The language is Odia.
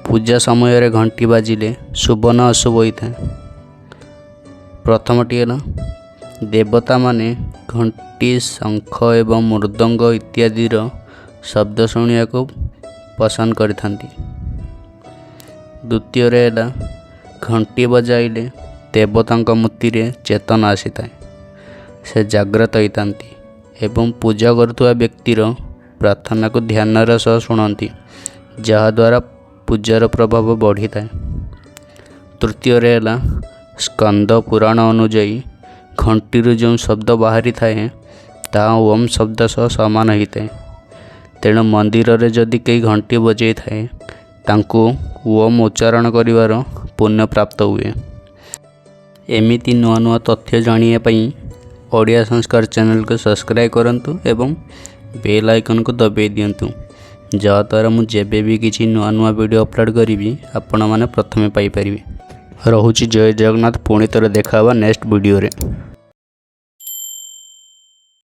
ପୂଜା ସମୟରେ ଘଣ୍ଟି ବାଜିଲେ ଶୁଭ ନା ଅଶୁଭ ହୋଇଥାଏ? ପ୍ରଥମଟି ହେଲା, ଦେବତାମାନେ ଘଣ୍ଟି, ଶଙ୍ଖ ଏବଂ ମୃଦଙ୍ଗ ଇତ୍ୟାଦିର ଶବ୍ଦ ଶୁଣିବାକୁ ପସନ୍ଦ କରିଥାନ୍ତି। ଦ୍ୱିତୀୟରେ ହେଲା, ଘଣ୍ଟି ବଜାଇଲେ ଦେବତାଙ୍କ ମୂର୍ତ୍ତିରେ ଚେତନା ଆସିଥାଏ, ସେ ଜାଗ୍ରତ ହୋଇଥାନ୍ତି ଏବଂ ପୂଜା କରୁଥିବା ବ୍ୟକ୍ତିର ପ୍ରାର୍ଥନାକୁ ଧ୍ୟାନର ସହ ଶୁଣନ୍ତି, ଯାହାଦ୍ୱାରା ପୂଜାର ପ୍ରଭାବ ବଢ଼ିଥାଏ। ତୃତୀୟରେ ହେଲା, ସ୍କନ୍ଦ ପୁରାଣ ଅନୁଯାୟୀ ଘଣ୍ଟିରୁ ଯେଉଁ ଶବ୍ଦ ବାହାରିଥାଏ, ତାହା ଓମ୍ ଶବ୍ଦ ସହ ସମାନ ହୋଇଥାଏ। ତେଣୁ ମନ୍ଦିରରେ ଯଦି କେହି ଘଣ୍ଟି ବଜାଇଥାଏ, ତାଙ୍କୁ ଓମ୍ ଉଚ୍ଚାରଣ କରିବାର ପୁଣ୍ୟ ପ୍ରାପ୍ତ ହୁଏ। ଏମିତି ନୂଆ ନୂଆ ତଥ୍ୟ ଜାଣିବା ପାଇଁ ଓଡ଼ିଆ ସଂସ୍କାର ଚ୍ୟାନେଲକୁ ସବସ୍କ୍ରାଇବ୍ କରନ୍ତୁ ଏବଂ ବେଲ୍ ଆଇକନ୍କୁ ଦବାଇ ଦିଅନ୍ତୁ, ଯାହାଦ୍ୱାରା ମୁଁ ଯେବେ ବି କିଛି ନୂଆ ନୂଆ ଭିଡ଼ିଓ ଅପଲୋଡ଼ କରିବି, ଆପଣମାନେ ପ୍ରଥମେ ପାଇପାରିବେ। ରହୁଛି, ଜୟ ଜଗନ୍ନାଥ। ପୁଣି ଥରେ ଦେଖା ହେବା ନେକ୍ସଟ ଭିଡ଼ିଓରେ।